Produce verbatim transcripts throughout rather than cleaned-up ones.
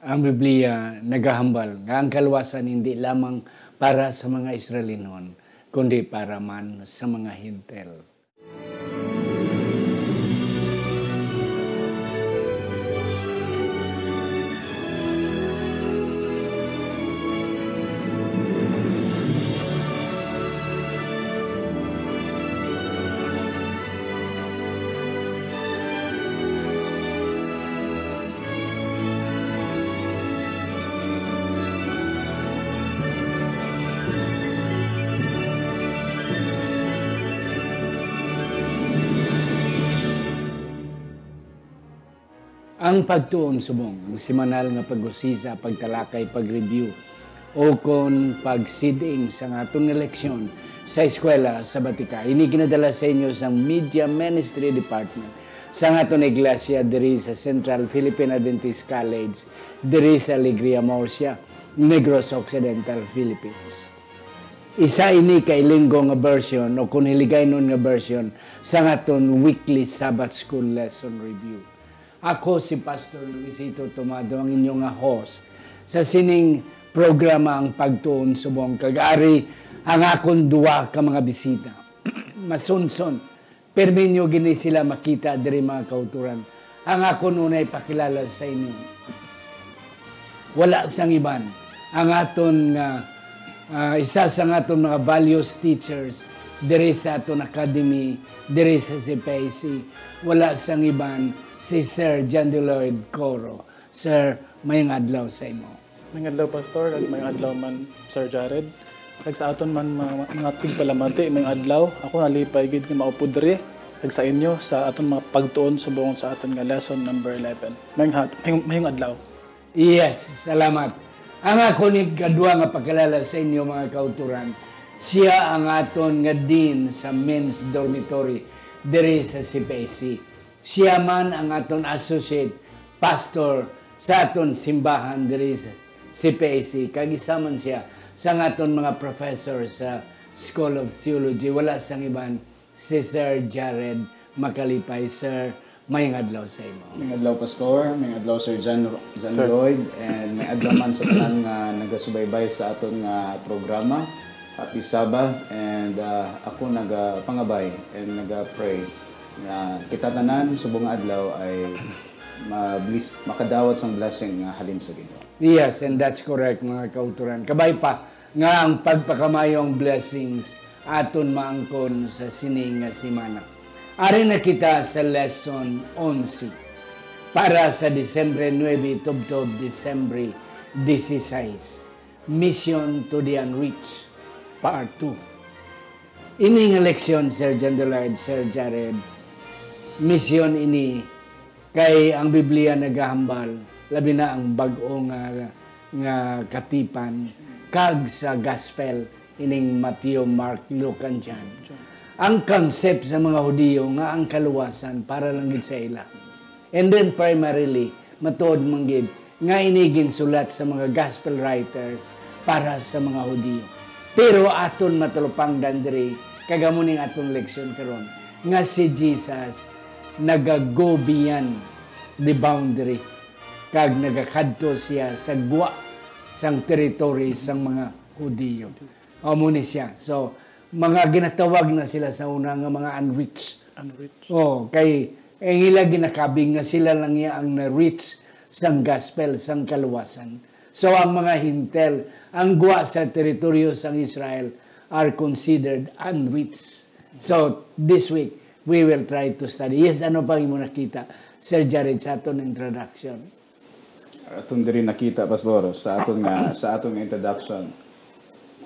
Ang Biblia nagahambal nga ang kaluwasan hindi lamang para sa mga Israelinon, kundi para man sa mga Hentil. Ang pagtuon subong, ang semanal nga pag-usisa, pagtalakay, pag-review, o kon pag-seeding sa aton nga leksyon sa eskwela sa Batika. Ini ginadala sa inyo sang Media Ministry Department sa aton iglesia diri sa Central Philippine Adventist College, diri sa Alegria, Murcia, Negros Occidental, Philippines. Isa ini ka Ilonggo nga version o kon Hiligaynon nga version sa aton weekly Sabbath School lesson review. Ako si Pastor Luisito Tomado, ang inyo nga host sa sining programa, ang Pagtuon Subong, kag ari ang akon duha ka mga bisita. Masunson, pirmi niyo gini sila makita diri, mga kauturan. Ang akon unay pakilala sa inyo, wala sang iban, ang aton nga, ah, isa sa aton mga values teachers diri sa aton academy, diri sa C P I C. Wala sang iban, si Sir John Lloyd Coro. Sir, mayong adlaw sa imo. Mayong adlaw, Pastor, kag mayong adlaw man, Sir Jared. Kag sa aton man mga, mga tigpalamati, mayong adlaw. Ako nalipay gid nga maupod diri kag sa inyo sa aton mga pagtuon subong sa aton nga lesson number eleven. Mayong ha-, mayong, mayong adlaw. Yes, salamat. Ang ako ni kadwa nga pakilala sa inyo, mga kauturan, siya ang aton nga dean sa men's dormitory diri sa C P I C. Siya man ang aton associate pastor sa aton simbahan diri sa C P I C, kag isa man siya sa aton mga professor sa School of Theology. Wala sang iban, si Sir Jared Makalipay. Sir, mayong adlaw sa imo. Mayong adlaw, Pastor. Mayong adlaw, Sir John, John Sir. Lloyd, and may adlaw man sa tanan nga nagasubaybay sa aton nga programa. Happy Sabbath, and, ah, ako nagapangabay and nagapray nga kita tanan subong nga adlaw ay ma-bless, makadawat sang blessing nga halin sa Ginoo. Yes, and that's correct, mga kauturan. Kabay pa nga ang pagpakamayo ang blessings aton maangkon sa sini nga semana. Ari na kita sa lesson onse para sa Disyembre nuebe tubtob Disyembre dieciséis, Mission to the Unreached, Part two. Ini nga leksyon, Sir John Dillard, Sir Jared, misyon ini kay ang Biblia nagahambal, labi na ang bag-o nga, nga katipan, kag sa Gospel, ining Mateo, Mark, Luke, and John. Ang concept sa mga Hudiyo nga ang kaluwasan para lang gid sa ila. And then primarily, matuod man gid nga ini ginsulat sa mga gospel writers para sa mga Hudiyo. Pero aton matalupangdan diri, kag amo ning aton leksyon karon, nga si Jesus nagago beyond the boundary, kag nagakadto siya sa gwa sang territory sang mga Hudiyo. Amo ni siya. So, mga ginatawag na sila sa una nga mga unreached. Unreached. Oh, kay ang ila ginakabig nga sila lang niya ang na-reach sang gospel, sang kaluwasan. So, ang mga Hintil, ang gwa sa teritoryo sang Israel, are considered unreached. So, this week, we will try to study. Yes, ano pang imo nakita, Sir Jared, sa aton introduction? Aton diri nakita, Pastor, sa aton nga, sa aton nga introduction,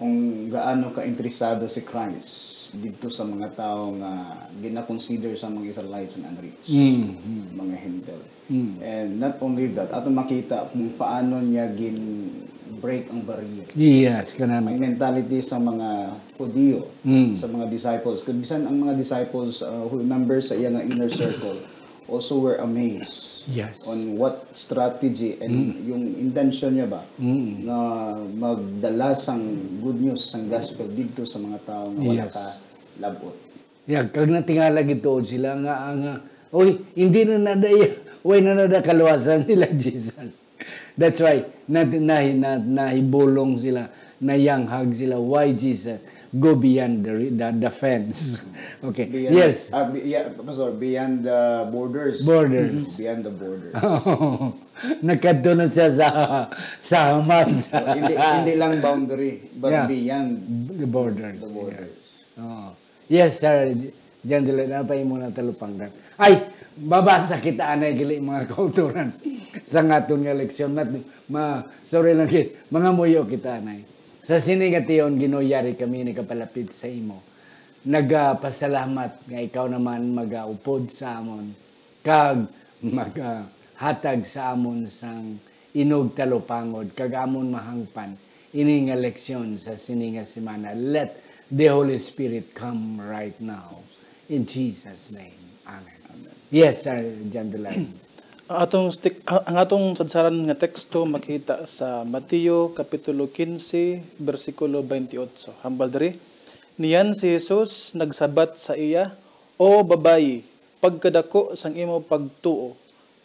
kung gaano ka interesado si Christ didto sa mga tawo nga gina-consider sa mga Israelites nga unreached, Mm, mm. mga Hintil. Mm. And not only that, aton makita kung paano niya gin-break ang barrier. Yes, kanami. Ang mentality sa mga Hudiyo, Mm. sa mga disciples. Kag bisan ang mga disciples, uh, who remember sa iya nga inner circle, also were amazed Yes. on what strategy and Mm. yung intention niya ba Mm. na magdala sang good news, sang gospel didto sa mga tawo nga wala Yes. ka lab-ot. Yeah, kag natingala gid tuod sila nga, nga, "Uy, hindi na nada iya, way na nada kaluwasan nila Jesus." That's why na, na, na, nahibulong sila, nayanghag sila. Why, Jesus? Go beyond the, the, the fence. Okay. Beyond, Yes. Ah, be- yeah, Pastor, beyond the borders. Borders. Beyond the borders. Nagkadto na siya sa sa Hamas. So, hindi, hindi lang boundary, but Yeah. beyond The borders. the borders. Yes. Oo. Yes, sir. John Dillon, ano pa imo na talupangdan? Ay, babasa kita anay gali mga kauturan sa ngaton nga leksyon. Nat, ma, sorry lang gid, mga muyo kita anay. Sa sini nga tion, Ginoo, yari kami nagapalapit sa imo. Nagapasalamat nga ikaw naman magaupod sa amon kag magahatag sa amon sang inugtalupangod kag amon mahangpan ini nga leksyon sa sini nga semana. Let the Holy Spirit come right now. In Jesus' name. Amen. Yes, sir, John Dillon. Ang atong stick, ang atong sadsaran nga teksto makita sa Mateo kapitulo quince, bersikulo twenty-eight. Hambal diri, niyan si Jesus nagsabat sa iya, "O babayi, pagkadako sang imo pagtuo,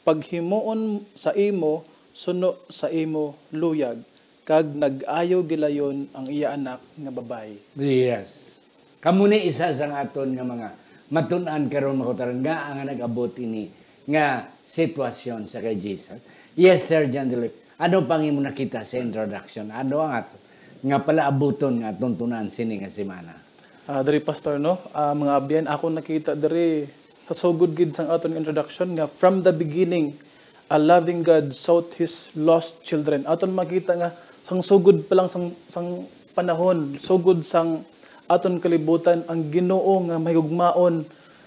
paghimuon sa imo suno sa imo luyag." Kag nag-ayo gilayon ang iya anak nga babayi. Yes. Kamo ni isa sang aton nga mga matun-an karon, mga kauturan, nga ang nag-abot ini nga sitwasyon sa kay Jesus. Yes, sir, John Dillon. Ano pang imo nakita sa introduction? Ano ang ato nga palaabuton nga atong tun-an sini nga semana? Ah, diri, Pastor, no? Ah, mga abyan, ako nakita diri sa sugod gid sang aton introduction nga, "From the beginning, a loving God sought his lost children." Aton makita nga sang sugod pa lang sang, sang panahon, sugod sang aton kalibutan, ang Ginoo nga mahigugmaon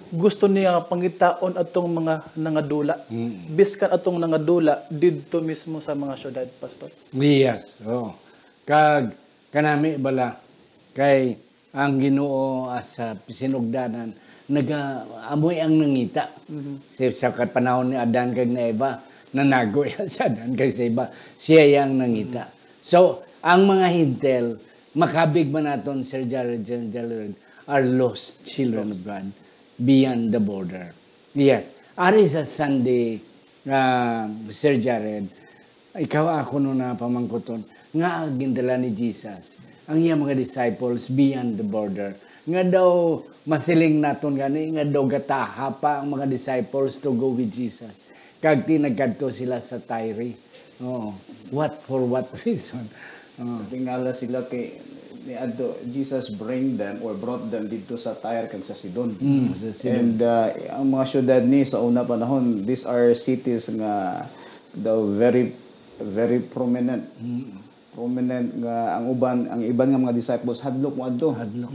gusto niya nga pangitaon atong mga nangadula. Biskan atong nangadula didto mismo sa mga syudad, Pastor. Yes. Oh. Kag kanami bala kay ang Ginoo as sa sinugdanan, naga-, amoy ang nangita. Si, sa panahon ni Adan kag ni Eva, nanago iya sa Adan kag sa Eva, siya iya ang nangita. So, ang mga Hintil, makabig man naton, Sir Jared, Sir Jared, are lost children of God beyond the border. Yes. Ari sa Sunday, ah, Sir Jared, ikaw ako no na pamangkuton, nga gindala ni Jesus ang iya mga disciples beyond the border. Nga daw masiling naton gani nga daw gataha pa ang mga disciples to go with Jesus. Kag ti nagkadto sila sa Tyre. Oo. What, for what reason? Oo. Tingala sila kay ni adto, Jesus bring them or brought them didto sa Tyre kag sa Sidon. Mm, sa Sidon. And uh, ang mga syudad ni sa una panahon, these are cities nga daw very very prominent. Prominent nga ang uban, ang iban nga mga disciples hadlok mo adto. Hadlok.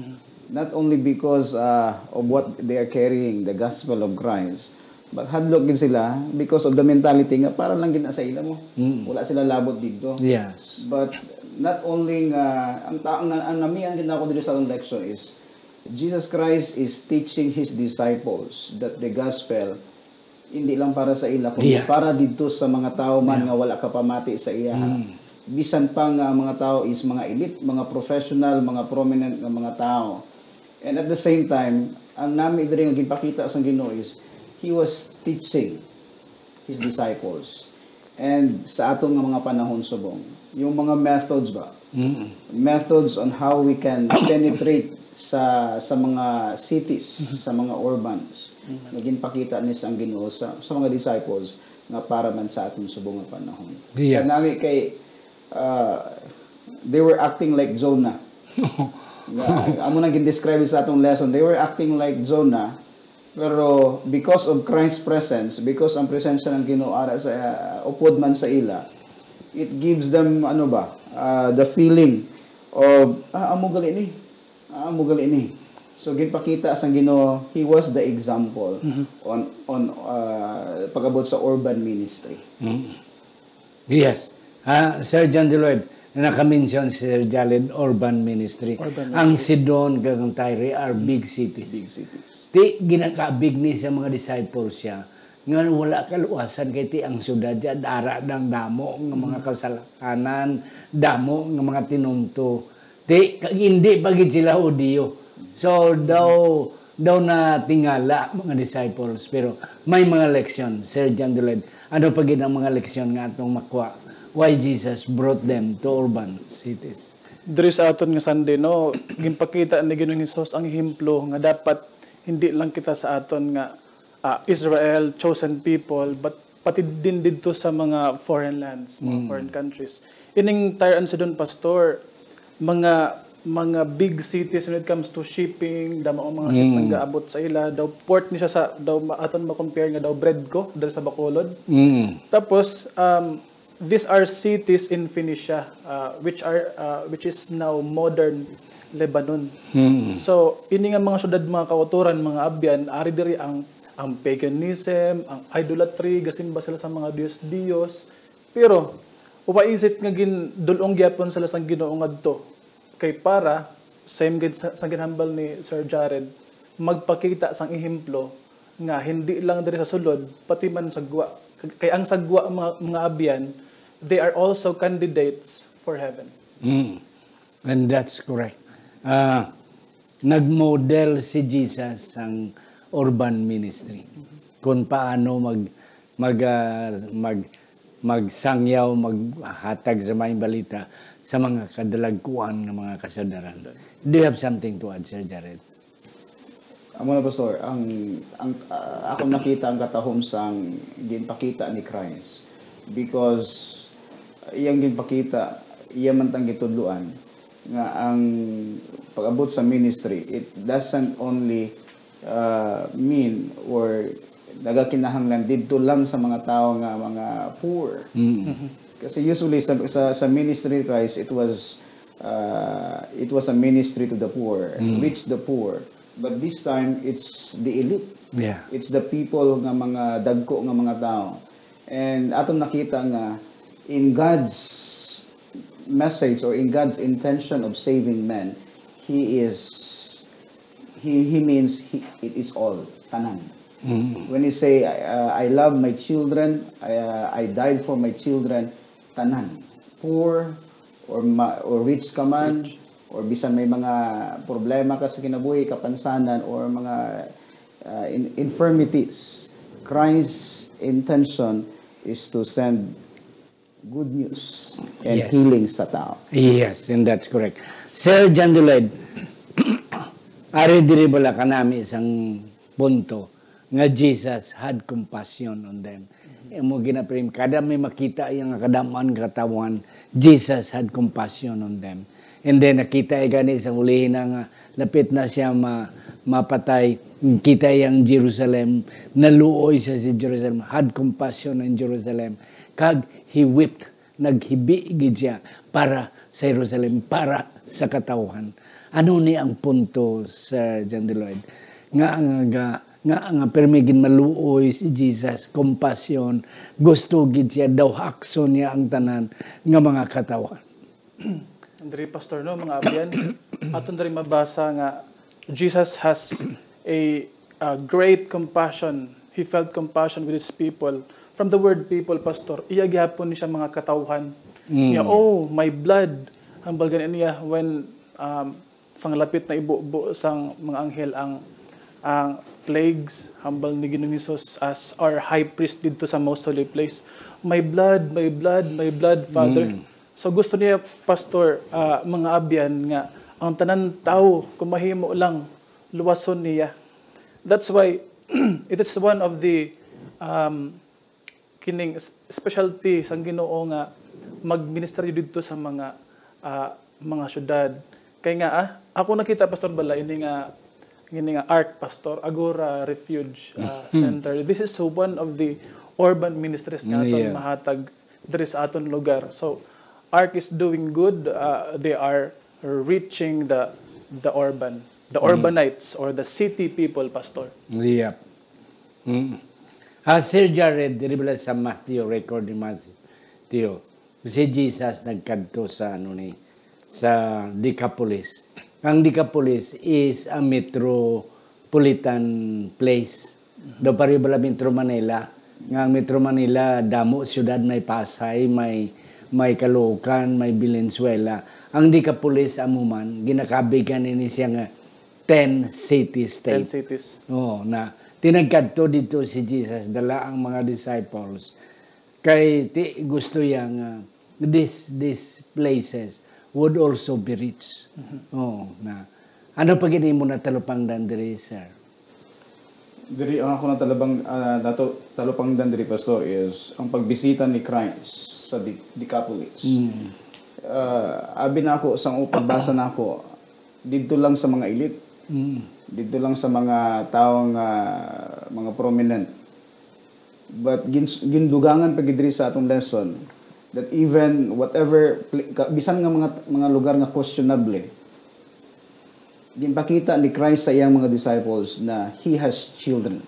Not only because uh, of what they are carrying, the gospel of Christ, but hadlok gid sila because of the mentality nga para lang gid na sa ila mo. Mm. Wala sila labot didto. Yes. But not only nga ang ta- ang, ang namian gid nako diri sa akong leksyon is Jesus Christ is teaching his disciples that the gospel hindi lang para sa ila kundi Yes. para didto sa mga tawo man nga wala kapamati sa iya. Bisan pa nga ang mga tawo is mga elite, mga professional, mga prominent nga mga tawo. And at the same time, ang nami diri nga ginpakita sang Ginoo is he was teaching his disciples. And sa aton nga mga panahon subong, yung mga methods ba? Methods on how we can penetrate sa sa mga cities, sa mga urbans. Nga ginpakita ni sang Ginoo sa, sa mga disciples nga para man sa aton subong nga panahon. Yes. Kanami kay uh, they were acting like Jonah. Nga, amo nang gin-describe sa atong lesson. They were acting like Jonah, pero because of Christ's presence, because ang presensya ng Ginoo ara sa uh, upod man sa ila, it gives them ano ba, uh, the feeling of ah, amo gali ni. Ah, amo gali ni. So ginpakita sang Ginoo, he was the example on on uh, pag-abot sa urban ministry. Yes. Ah, Sir John Deloitte, na naka-mention si Sir Jaled, urban ministry. Urban Ang ministries. Sidon kag ang Tyre are big cities. Big cities. Ti ginakabig ni sa mga disciples siya nga wala kaluwasan kay ti ang syudad siya dara ng damo nga mga kasalanan, damo nga mga tinunto. Ti kag hindi pa gid sila Hudiyo. So daw daw na tingala mga disciples, pero may mga leksyon, Sir John Deloitte. Ano pa gid ang mga leksyon nga atong makuha Why Jesus brought them to urban cities? Diri sa aton nga Sunday, no, ginpakita ni Ginoong Hesus ang ehemplo nga dapat hindi lang kita sa aton nga, ah, Israel, chosen people, but pati din didto sa mga foreign lands, mga Mm. foreign countries. Ining Tyre and Sidon, Pastor, mga, mga big cities when it comes to shipping, damo ang mga ships Mm. ang gaabot sa ila, daw port ni siya sa, daw ma-, aton ma-compare nga daw bread ko diri sa Bacolod. Mm. Tapos, um, these are cities in Phoenicia, uh, which are, uh, which is now modern Lebanon. Mm. So, ini nga mga syudad, mga kautoran, mga abyan, ari diri ang, ang paganism, ang idolatry, gasimba sila sa mga dios-dios. Pero, why is it nga gindul-ong gyapon sila sang Ginoo ngadto? Kay para, same gid sa, sa ginhambal ni Sir Jared, magpakita sang ehemplo nga hindi lang diri sa sulod, pati man sa gwa. Kay ang sa gwa, mga, mga abyan, they are also candidates for heaven. Mm. And that's correct. Ah, nag-model si Jesus sang urban ministry. Kung paano mag, mag, ah, mag, magsangyaw, maghatag sa maayong balita sa mga kadalagkuan nga mga kasadaran. Do you have something to add, Sir Jared? Amo na, Pastor, ang, ang, ah, akong nakita ang katahom sang ginpakita ni Christ. Because iyang ginpakita, iya man tang gitudloan nga ang pag-abot sa ministry, it doesn't only, ah, mean or nagakinahanglan didto lang sa mga tawo nga mga poor. Mm. Kasi usually sa, sa, sa ministry ni Christ, it was, ah, it was a ministry to the poor, Mm. reach the poor. But this time, it's the elite. Yeah. It's the people nga mga dagko nga mga tawo. And atong nakita nga in God's message or in God's intention of saving men, He is, He, He means he, it is all, tanan. Mm. When He say, uh, "I love my children, I, uh, I died for my children," tanan. Poor or ma-, or rich ka man, Rich. or bisan may mga problema ka sa kinabuhi, kapansanan, or mga, uh, in-, infirmities, Christ's intention is to send good news and Yes. healing sa tao. Yes, and that's correct. Sir John Duled, ari diri bala kanami isang punto nga Jesus had compassion on them. Imo ginaprame, kada may makita iya nga kadam-an nga katawhan, Jesus had compassion on them. And then, nakita iya gani sa ulihi na nga lapit na siya ma-, mapatay, kita iya ang Jerusalem, naluoy siya sa Jerusalem, had compassion on Jerusalem, kag he wept, naghibi gid siya para sa Jerusalem, para sa katawhan. Ano ni ang punto, Sir John Lloyd? Nga, nga, nga, nga pirmi gid maluoy si Jesus, compassion, gusto gid siya, daw hakson niya ang tanan nga mga katawhan. Diri, Pastor, no, mga abyan, aton diri mabasa nga Jesus has a, a great compassion. He felt compassion with his people. From the word people, Pastor, iya gihapon ni siya mga katawhan. Mm. Niya, "Oh, my blood." Hambal gani niya when, um, sang lapit na ibubo sang mga anghel ang, ang plagues, hambal ni Ginoong Hesus as our high priest didto sa most holy place. "My blood, my blood, my blood, Father." Mm. So gusto niya, Pastor, ah, mga abyan, nga ang tanan tawo kung mahimo lang luwason niya. That's why it is one of the, um, kining s-, specialty sang Ginoo nga magministeryo didto sa mga, ah, mga syudad. Kay nga, ah, ako nakita, Pastor, bala, ini nga, ini nga ARC, Pastor, Agora Refuge, ah, Mm. Center. This is one of the urban ministries nga aton Yeah. mahatag diri sa aton lugar. So, ARC is doing good. Uh, they are reaching the the urban, the Mm. urbanites or the city people, Pastor. Yep. Mm. Ah, Sir Jared, diri bala sa Matthew, record ni Matthew, si Jesus nagkadto sa, ano ni, sa Decapolis. Ang Decapolis is a metropolitan place. Daw pareho bala Metro Manila, nga ang Metro Manila, damo siyudad, may Pasay, may, may Caloocan, may Valenzuela. Ang Decapolis amo man, ginakabig gani ni siya nga ten city state. Ten cities. Oo, na tinagkadto dito si Jesus, dala ang mga disciples. Kay ti-, gusto iya nga these, these places would also be reached. Oo, na. Ano pa gid imo natalupangdan diri, sir? Diri ang ako natalabang ah, nato talupangdan diri, Pastor, is ang pagbisita ni Christ sa Di- Decapolis. Ah, abi nako sang pagbasa nako, didto lang sa mga elite, didto lang sa mga tawo nga mga prominent. But gin, gindugangan pa gid diri sa atong lesson that even whatever pli- ka- bisan nga mga mga lugar nga questionable, ginpakita ni Christ sa iyang mga disciples na he has children.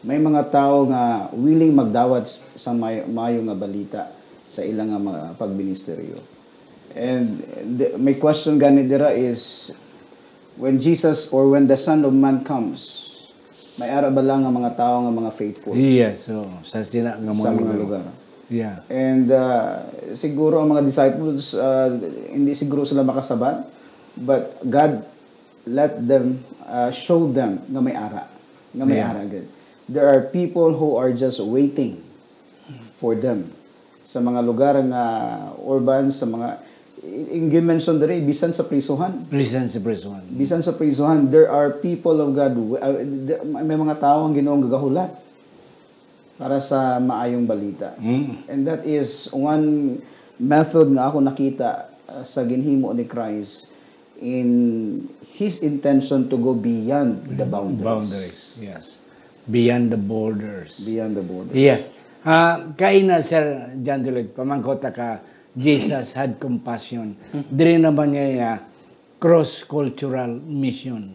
May mga tawo nga willing magdawat sa may, maayo nga balita sa ilang nga mga pagministeryo. And the, my question gani dira is, when Jesus or when the Son of Man comes, may ara ba lang nga mga tawo nga mga faithful Yes, so, sa sina nga sa mga mga lugar. Lugar? Yeah. And uh, siguro ang mga disciples, uh, hindi siguro sila makasabat, but God let them, uh, show them nga may ara, nga may Yeah. ara gid. There are people who are just waiting for them sa mga lugar nga urban, sa mga, yung mention diri, bisan sa prisuhan. Bisan sa prisuhan. Bisan sa prisuhan, there are people of God, uh, there- may mga tawo ang Ginoong gagahulat para sa maayong balita. And that is one method nga ako nakita uh, sa ginhimo ni Christ in his intention to go beyond the boundaries. Boundaries, yes. Beyond the borders. Beyond the borders. Yes. Ah, kay na, Sir John Deloy, pamangkot ta ka, Jesus had compassion. Diri naman niya, ah, cross-cultural mission.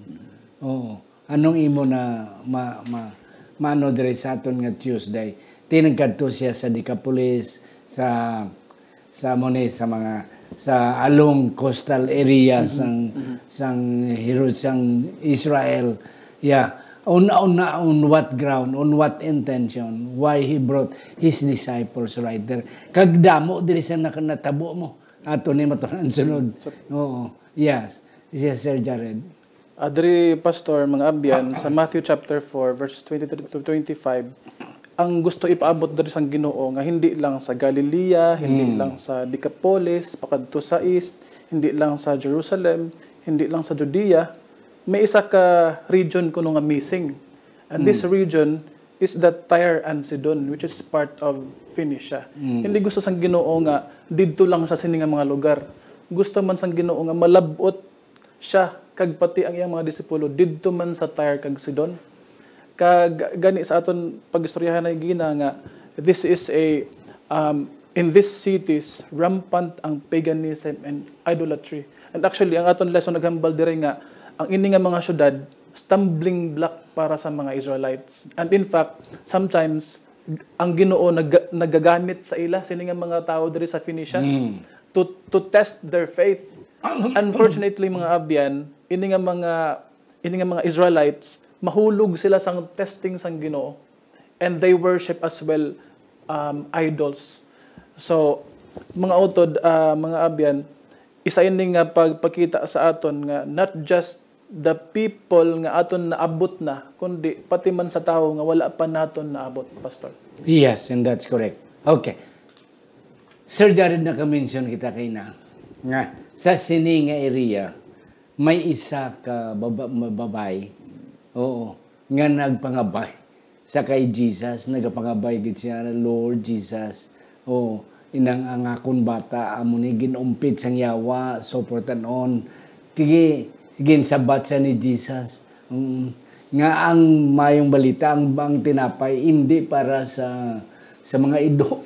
Oo. Anong imo na ma, ma, maano diri sa aton nga Tuesday? Tinagkadto siya sa Decapolis, sa sa mo ni sa mga sa along coastal area sang sang Jeru- sang Israel. Yeah. On, on, on what ground, on what intention, why he brought his disciples right there? Kag damo diri sa nak- natabo mo. Ato ni matunan sunod. Oo. Yes. Yes, Sir Jared. Ah, diri, Pastor, mga abyan, sa Matthew chapter four, verses twenty-three to twenty-five, ang gusto ipaabot diri sang Ginoo nga hindi lang sa Galilea, hindi lang sa Decapolis, pakadto sa east, hindi lang sa Jerusalem, hindi lang sa Judea, may isa ka region kuno nga missing. And this region is the Tyre and Sidon, which is part of Phoenicia. Hindi gusto sang Ginoo nga didto lang sa sini nga mga lugar. Gusto man sang Ginoo nga malab-ot siya kag pati ang iyang mga disipulo didto man sa Tyre kag Sidon. Kag gani sa aton pag-istoryahan na gina nga this is a um, in these cities rampant ang paganism and idolatry. And actually ang aton lesson naghambal diri nga ang ini nga mga syudad stumbling block para sa mga Israelites. And in fact, sometimes ang Ginoo nag- nagagamit sa ila sini nga mga tawo diri sa Phoenicia to to test their faith. Unfortunately, mga abyan, ini nga mga ini nga mga Israelites, mahulog sila sang testing sang Ginoo, and they worship as well um, idols. So, mga utod, ah, mga abyan, isa ini nga pagpakita sa aton nga not just the people nga aton naabot na, kundi pati man sa tawo nga wala pa naton naabot, Pastor. Yes, and that's correct. Okay. Sir Jared, naka-mention kita kay na nga sa sini nga area may isa ka baba, babay, oo, nga nagpangabay sa kay Jesus, nagapangabay gid siya, "Lord Jesus, oh, inang ang akon bata amo ni ginumpit sang yawa, so forth and on." Sige, ginsabat siya ni Jesus. Mm, nga ang mayong balita, ang, ang tinapay hindi para sa sa mga ido.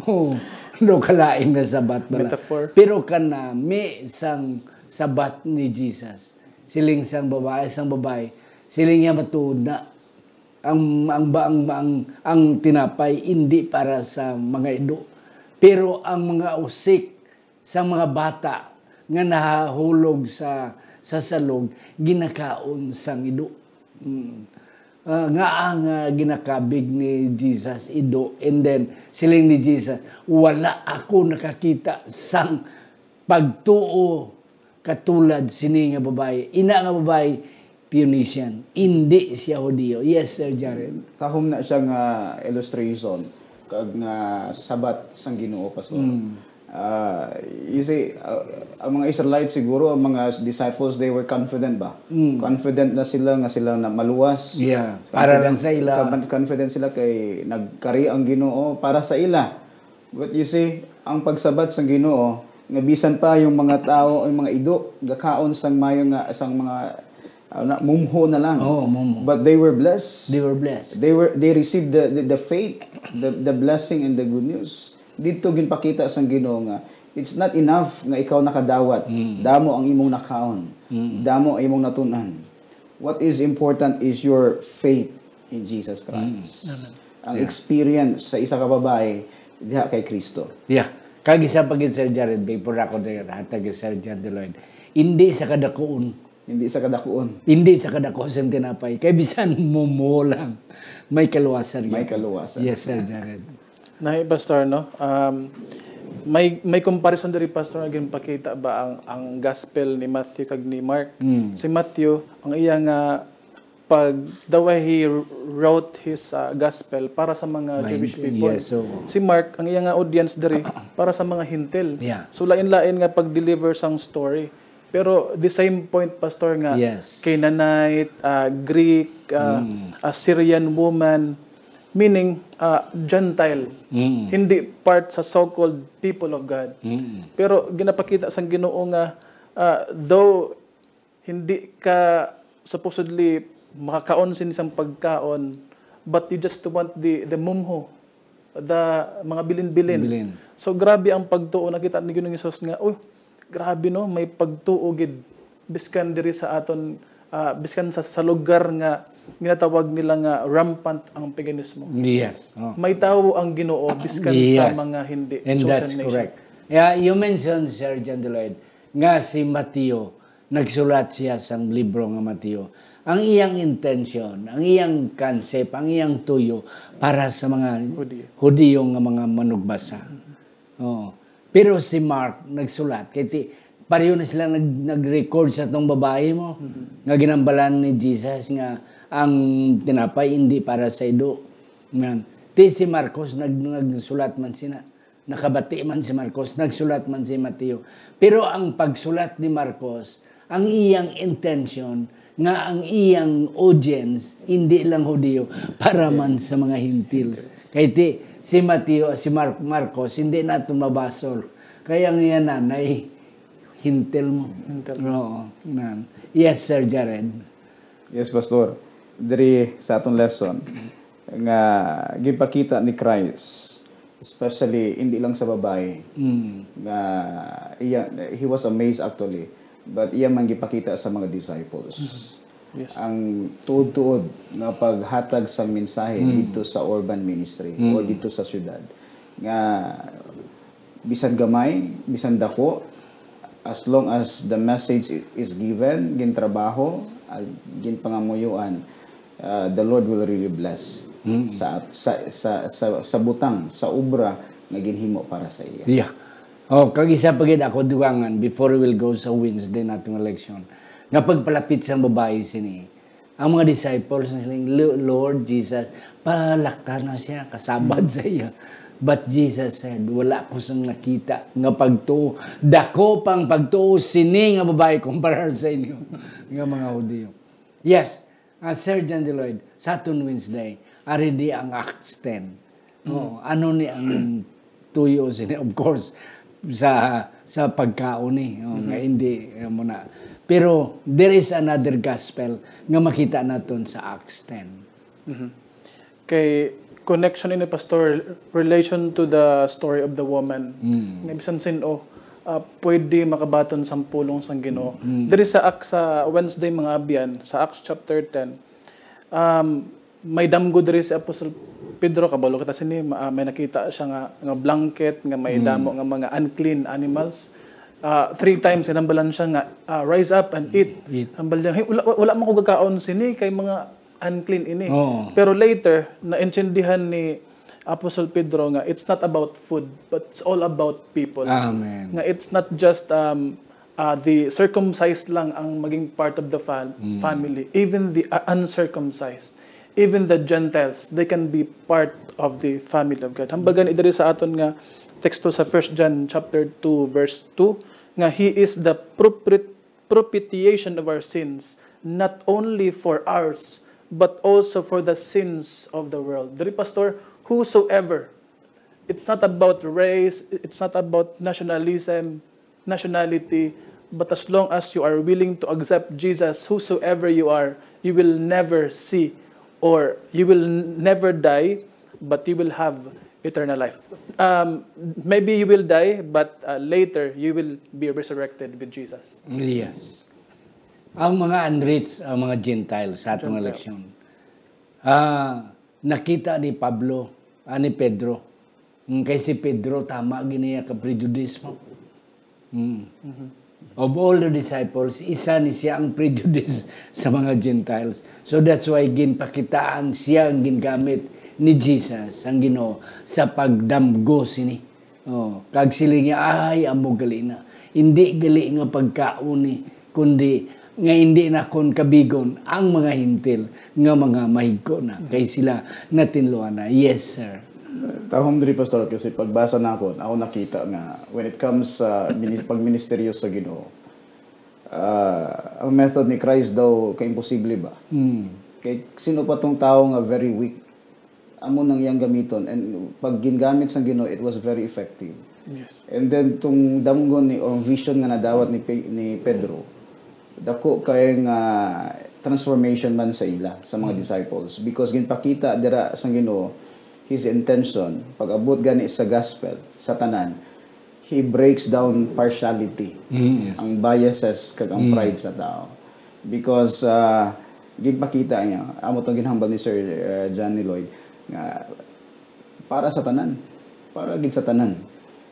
Oh, do kalain nga sabat bala. Metaphor. Pero kanami sang sabat ni Jesus. Siling sang babae, sang babae, siling niya, "Matuod na, ang ang ba ang ang, ang tinapay hindi para sa mga ido, pero ang mga usik sa mga bata nga nahahulog sa sa salog ginakaon sang ido." Mm. Ah, nga ang ah, ginakabig ni Jesus ido, and then siling ni Jesus, "Wala ako nakakita sang pagtuo katulad sini nga babayi." Ina nga babayi, Phoenician, indi siya Hudiyo. Yes, Sir Jared. Tahom na siya nga illustration kag nga sabat sang Ginoo, Pastor. Ah, you see, ah, ang mga Israelites siguro, ang mga disciples, they were confident ba? Mm. Confident na sila nga sila na maluwas. Yeah. Para lang sa ila. Confident sila kay nagkari ang Ginoo para sa ila. But you see, ang pagsabat sang Ginoo nga bisan pa yung mga tao, yung mga ido, gakaon sang mayo nga sang mga uh, na, mumho na lang. Oh, mumho. But they were blessed. They were blessed. They were they received the the, the faith, the the blessing and the good news. Dito ginpakita sang Ginoo nga it's not enough nga ikaw nakadawat. Mm. Damo ang imong nakaon. Mm. Damo ang imong natun-an. What is important is your faith in Jesus Christ. Mm. Ang yeah. experience sa isa ka babae diha kay Kristo. Yeah. Kag isa pa gid, Sir Jared, before ako hatag kay Sir John Deloitte, hindi sa kadakuon. Hindi sa kadakuon. Hindi sa kadakuon sa tinapay. Kay bisan mo mo lang, may kaluwasan. May kaluwasan. Yes, Sir Jared. Nahi, Pastor, no? Um, may may comparison diri, Pastor, nga ginpakita ba ang ang gospel ni Matthew kag ni Mark? Mm. Si Matthew, ang iya nga pag the way he wrote his uh, gospel para sa mga Jewish people. Yes, so, si Mark, ang iya nga audience diri para sa mga Hintil. Yeah. So lain-lain nga pag-deliver sang story. Pero the same point, Pastor, nga yes. Canaanite, uh, Greek, uh, mm. Assyrian woman, meaning uh, Gentile, mm. Hindi part sa so-called people of God. Mm. Pero ginapakita sang Ginoo nga uh, though hindi ka supposedly makakaon sini sang pagkaon, but you just want the the mumho, the mga bilin-bilin. Bilin. So grabe ang pagtuo, nakita ni Ginoong Jesus nga, oh, grabe no, may pagtuo gid biskan diri sa aton, uh, biskan sa, sa lugar nga ginatawag nila nga rampant ang paganismo. Yes. Oh. May tawo ang Ginoo biskan yes. Sa mga hindi And chosen that's nation. Correct. Yeah, you mentioned, Sir John Deloitte, nga si Mateo nagsulat siya sang libro nga Mateo. Ang iyang intention, ang iyang concept, ang iyang tuyo para sa mga Hudiyo, Hudiyo nga mga manugbasa. Oo. Pero si Mark nagsulat kay ti pareho na sila nag nag-record sa tong babayi mo mm-hmm. Nga ginambalan ni Jesus nga ang tinapay hindi para sa ido. Ngan ti si Marcos nag nagsulat man sina. Nakabati man si Marcos, nagsulat man si Mateo. Pero ang pagsulat ni Marcos, ang iyang intention nga ang iyang audience hindi lang Hudiyo para man sa mga Hintil. Kay ti, si Mateo, si Mar- Marcos hindi nato mabasol. Kay ang iya nanay Hintil mo. Hintil. Oo, nan. Yes, Sir Jared. Yes, Pastor. Diri sa atong lesson nga gipakita ni Christ, especially hindi lang sa babae mm. Nga iya, he was amazed actually, but iya man gipakita sa mga disciples. Mm. Yes. Ang tuod-tuod nga paghatag sa mensahe mm. Dito sa urban ministry mm. O dito sa syudad nga bisan gamay, bisan dako, as long as the message is given, gintrabaho, ag ginpangamuyuan, uh, the Lord will really bless mm. sa, sa, sa, sa, sa butang, sa obra nga ginhimo para sa iya. Yeah. Oh, kag isa pa gid ako dugangan before we will go sa Wednesday natin election. Nga pagpalapit sa babae sini, ang mga disciples na siling, Lord Jesus, palakta na siya, kasabad mm. Sa iya. But Jesus said, wala ko sang nakita nga pagtuo. Dako pang pagtuo sini nga babae kumparar sa inyo nga mga Hudiyo. Yes, uh, Sir John Deloitte, sa aton Wednesday, ari di ang Acts ten. Oh, ano ni ang tuyo sini? Of course, sa sa pagkaon ni oh, mm-hmm. Nga hindi eh, mo na. Pero there is another gospel nga makita naton sa Acts ten. Mm-hmm. Kay connection ini, Pastor, relation to the story of the woman. Mm. Nga bisan sin-o uh, pwede makabaton sang pulong sang Ginoo. Mm. Diri sa Acts sa Wednesday, mga abyan, sa Acts chapter ten, um, may damgo diri si Apostol Pedro, kabalo kita sini, uh, may nakita siya nga, nga blanket nga may mm. Damo nga mga unclean animals. Uh, three times ginambalan siya nga uh, rise up and eat. Eat. Hambal niya, hey, wala, wala man ko gakaon sini kay mga unclean ini. Oh. Pero later, naintindihan ni Apostol Pedro nga it's not about food, but it's all about people. Amen. Nga it's not just um, uh, the circumcised lang ang maging part of the fam- mm. Family, even the uh, uncircumcised. Even the Gentiles, they can be part of the family of God. Hambal gani diri sa aton nga teksto sa First John chapter two, verse two, nga He is the propri-, propitiation of our sins, not only for ours, but also for the sins of the world. Diri, Pastor, whosoever, it's not about race, it's not about nationalism, nationality, but as long as you are willing to accept Jesus, whosoever you are, you will never see, or you will n-, never die, but you will have eternal life. Um, maybe you will die, but, uh, later you will be resurrected with Jesus. Yes. Ang mga unreached, ang mga Gentiles sa atong Gentiles. Eleksyon. Ah, nakita ni Pablo, ah, ni Pedro. Mm, kay si Pedro, tama gini ka prejudice mo. Mm. Of all the disciples, isa ni siya ang prejudice sa mga Gentiles. So that's why ginpakitaan siya ang gingamit ni Jesus, ang Ginoo, sa pagdamgo sini. Oh, kag siling niya, "Ay, amo gali na. Hindi gali nga pagkaon ni, kundi nga hindi na kon kabigon ang mga Hentil nga mga mahigko na, kay sila natinluan na." Yes, sir. Tahom diri, Pastor, kasi pagbasa nako, ako nakita nga when it comes sa minis- pagministeryo sa Ginoo, ah, ang method ni Christ daw kaimposible ba? Mm. Kay sino pa tong tawo nga very weak? Amo nang iyang gamiton. And pag gingamit sang Ginoo, it was very effective. Yes. And then, tong damgon ni, or vision nga nadawat ni, Pe- ni Pedro, dako kay nga transformation man sa ila, sa mga disciples. Because ginpakita dira sang Ginoo, his intention, pag-abot gani sa gospel, sa tanan, he breaks down partiality, Mm, yes. ang biases, kag ang pride sa tao. Because, ah, ginpakita niya, amo tong ginhambal ni Sir, ah, Johnny Lloyd, nga para sa tanan. Para gid sa tanan.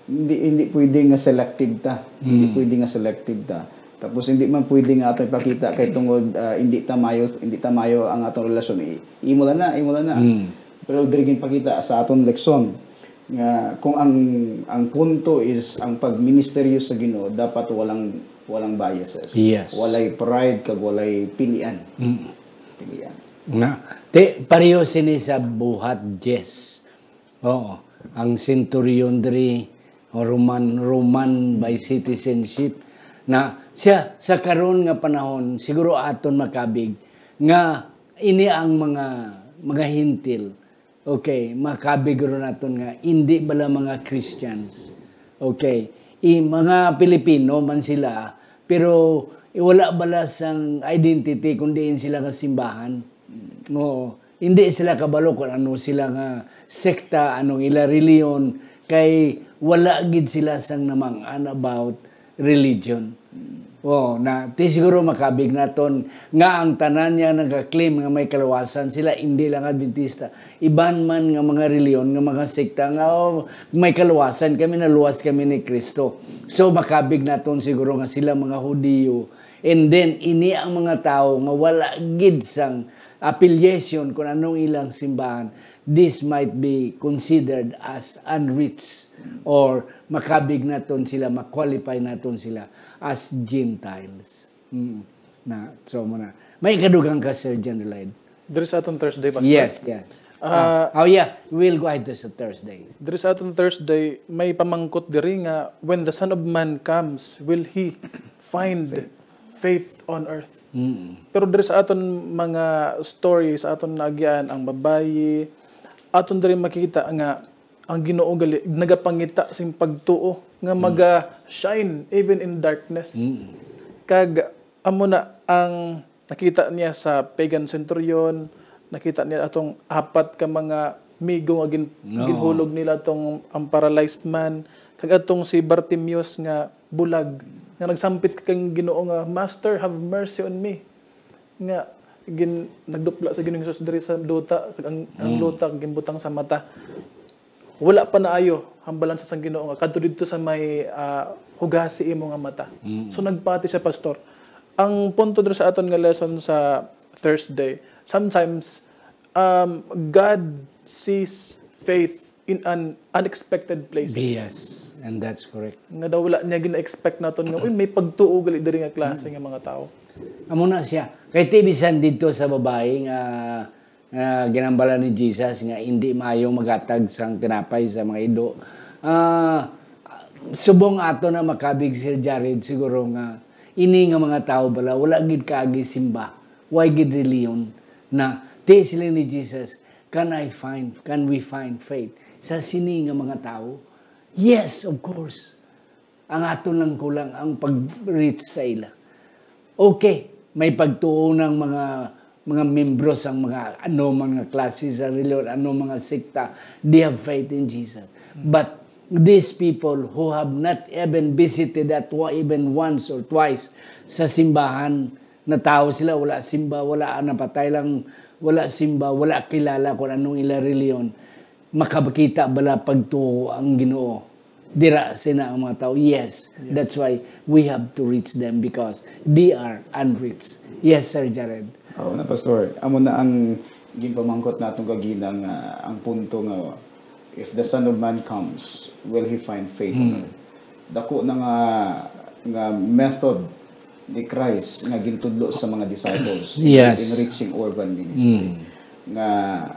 Hindi, hindi pwede nga selective ta. Hindi pwede nga selective ta. Tapos hindi man pwede nga ato ipakita kay tungod, ah, hindi ta mayo, hindi ta mayo ang atong relasyon. I- imo lang na, imo lang na. Pero diri ginpakita sa aton leksyon nga kung ang, ang punto is ang pagministeryo sa Ginoo, dapat walang, walang biases. Yes. Walay pride kag walay pilian. Pilian. Nga, ti, pareho sini sa Buhat Jess. Oo, ang centurion diri, o Roman, Roman by citizenship, na siya sa karon nga panahon, siguro aton makabig, nga ini ang mga, mga Hentil, okay, makabig ron naton nga, hindi bala mga Christians. Okay, i, mga Pilipino man sila, pero wala bala sang identity kung diin sila nga simbahan. Oo. Hindi sila kabalo kung ano sila nga sekta, anong ila reliyon, kay wala gid sila sang namang-an about religion. Oh, na ti siguro makabig naton nga ang tanan niya nagaklaim nga may kaluwasan sila, hindi lang Adventista. Iban man nga mga reliyon, nga mga sekta nga, oh, may kaluwasan kami, naluwas kami ni Kristo. So makabig naton siguro nga sila mga Hudiyo. And then ini ang mga tawo nga wala gid sang affiliation kung anong ilang simbahan, this might be considered as unreached or makabig naton sila, ma-qualify naton sila as Gentiles. Mm. Na, so mo na. May kadugang ka, Sir John Lloyd? Diri sa aton Thursday, Pastor. Yes, yes. Ah, Ah, oh yeah, we'll go ahead to sa Thursday. Diri sa aton Thursday, may pamangkot diri nga, "When the Son of Man comes, will He find faith on earth?" Mm. Pero diri sa aton mga story, sa aton naagian, ang babayi, aton diri makita nga ang Ginoo gali nagapangita sing pagtuo nga maga-shine even in darkness. Mm. Kag amo na ang nakita niya sa pagan centurion, nakita niya atong apat ka mga migo nga gin, No. ginhulog nila tong ang paralyzed man, kag atong si Bartimeus nga bulag, nga nagsampit kang Ginoo nga, "Master, have mercy on me." Nga gin, nagdupla sa Ginoong Jesus diri sa duta, kag ang, ang luta ginbutang sa mata. Wala pa naayo hambalan sa sang Ginoo nga, "Kadto didto sa may, ah, hugasi imo nga mata." So nagpati siya, Pastor. Ang punto diri sa aton nga lesson sa Thursday, sometimes, um, God sees faith in an unexpected places. Yes, and that's correct. Nga daw wala niya gina-expect naton nga, "Uy, may pagtuo gali diri nga klase nga mga tawo." Amo na siya. Kay ti bisan didto sa babayi nga Ah, ginambala ni Jesus nga hindi maayong maghatag sang tinapay sa mga ido. Ah, subong ato na makabig, Sir Jared, siguro nga ini nga mga tawo bala wala gid kaagi simba, way gid reliyon na. Ti sila ni Jesus, "Can I find, can we find faith sa sini nga mga tawo?" Yes, of course. Ang aton lang kulang ang pag-reach sa ila. Okay, may pagtuo ng mga, mga membro sang mga ano, mga klase sa reliyon, ano, mga sekta, they have faith in Jesus. But these people who have not even visited that wa-, even once or twice sa simbahan, natawo sila, wala simba, wala, napatay lang, wala simba, wala kilala kung anong ila reliyon, makakita bala pagtuo ang Ginoo dira sina ang mga tawo? Yes. Yes. That's why we have to reach them, because they are unreached. Yes, Sir Jared. Oo na, Pastor. Amo na ang ginpamangkot natong kagina nga ang punto nga, "If the Son of Man comes, will he find faith on Hmm. earth?" Dako na nga, nga method ni Christ nga gintudlo sa mga disciples in, Yes. in reaching urban ministry. Mm. Nga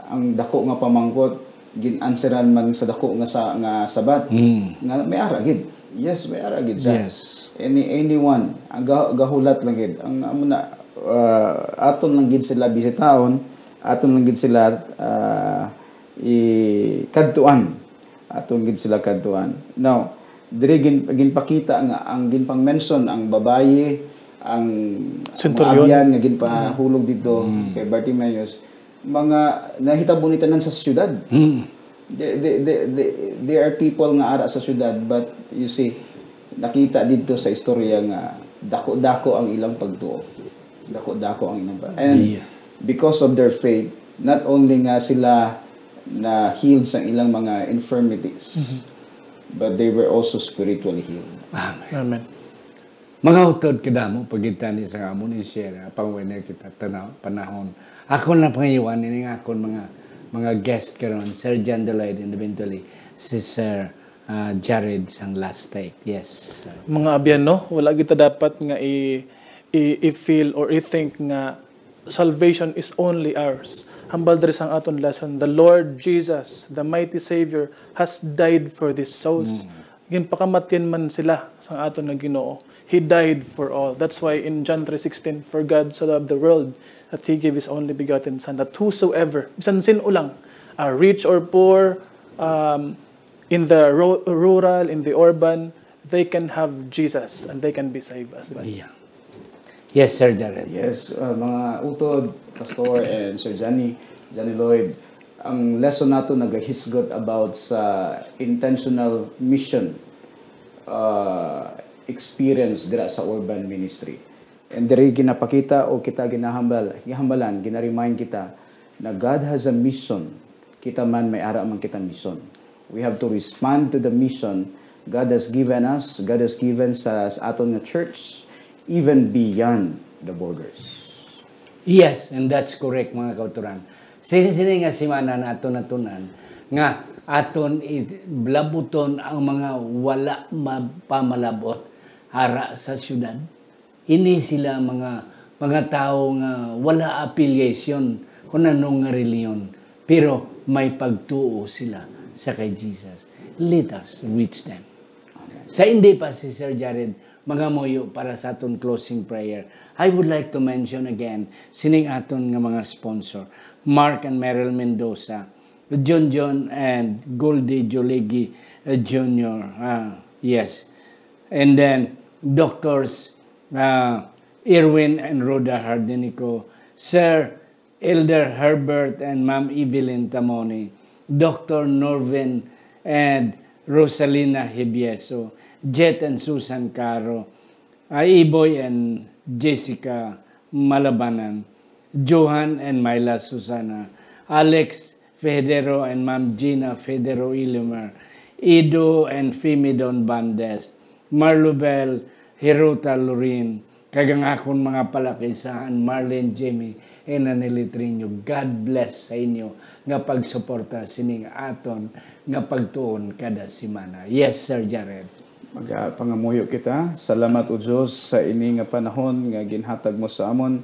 ang dako nga pamangkot, gin-answeran man sa dako nga sa, nga sabat, Mm. nga may ara gid. Yes, may ara gid siya. Yes. Any, anyone, ang ga-, gahulat lang gid. Ang amo na, ah, aton lang gid sila bisitahon, aton lang gid sila, ah, i-, kadtuan. Aton gid sila kadtuan. Now, diri gin-, ginpakita nga ang ginpang-mention, ang babayi, ang Centurion. Mga abyan nga ginpahulog dito Mm. kay Bartimaeus, mga nahitabo ni tanan sa syudad. Mm. They, they, they, they, they are people nga ara sa syudad, but you see, nakita dito sa istorya nga dako-dako ang ilang pagtuo. Dako-dako ang ilang pag-, and Yeah. because of their faith, not only nga sila na-healed sa ilang mga infirmities, Mhm. but they were also spiritually healed. Amen. Amen. Mga utod, kadamo pa gid tani sa amon i-share, apang wala na kita tanaw, panahon. Ako na pangayoan ini nga akon mga, mga guest karon, Sir John Deloitte, and eventually si Sir, ah, Jared sang last take. Yes, sir. Mga abyan, no? Wala kita dapat nga i-, i-, i-feel or i-think nga salvation is only ours. Hambal diri sang aton lesson, the Lord Jesus, the mighty Savior, has died for these souls. Mm. Ginpakamatyan man sila sang aton nga Ginoo. He died for all. That's why in John three sixteen, "For God so loved the world that He gave His only begotten Son, that whosoever," bisan sin-o lang, ah, rich or poor, um, in the ru-, rural, in the urban, they can have Jesus and they can be saved as well. Yeah. Yes, Sir Jared. Yes, uh, mga utod, Pastor and Sir Johnny, Johnny Lloyd, ang lesson nato nagahisgot about sa intentional mission, uh, experience dira sa urban ministry. And diri ginapakita o kita ginahambal, gihambalan, gina-remind kita na God has a mission. Kita man may ara man kita mission. We have to respond to the mission God has given us, God has given sa, sa aton nga church, even beyond the borders. Yes, and that's correct, mga kauturan. Sini, sini nga simana naton natun-an nga aton i-, blabuton ang mga wala ma-, pamalabot ara sa syudad. Ini sila mga, mga tawo nga wala affiliation kun ano nga reliyon, pero may pagtuo sila sa kay Jesus. Let us reach them. Sa hindi pa si Sir Jared mangamuyo para sa aton closing prayer, I would like to mention again sining aton nga mga sponsor, Mark and Meryl Mendoza, John John and Goldie Joligi, uh, Junior. Ah, yes. And then, Doctors, ah, Irwin and Rhoda Hardinico, Sir Elder Herbert and Ma'am Evelyn Tamoni, Doctor Norvin and Rosalina Hibieso, Jet and Susan Caro, ah, Iboy and Jessica Malabanan, Johan and Myla Susana, Alex Federo and Ma'am Gina Federo Ilumer, Ido and Fimidon Bandes, Marlubel Hirota Lorin, kag ang akon mga palakisahan, Marlene, Jimmy, and Anelitrinyo. God bless sa inyo nga pagsuporta sining aton nga pagtuon kada semana. Yes, Sir Jared. Magapangamuyo kita. Salamat, O Diyos, sa ini nga panahon nga ginhatag mo sa amon.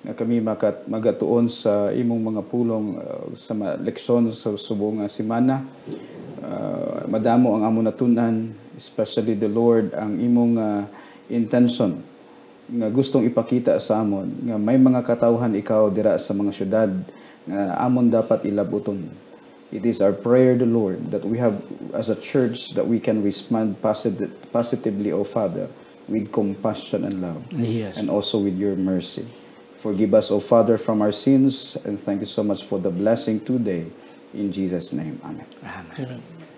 nga kami makat-, magatuon sa imong mga pulong, uh, sa ma-, leksyon sa subong nga semana. Uh, madamo ang amon natun-an, especially, the Lord, ang imong, uh, intention nga gustong ipakita sa amon nga may mga katawhan ikaw dira sa mga syudad nga amon dapat ilabuton. It is our prayer, the Lord, that we have, as a church, that we can respond posit-, positively, O Father, with compassion and love, Yes. and also with your mercy. Forgive us, O Father, from our sins, and thank you so much for the blessing today. In Jesus' name, amen. Amen. Amen.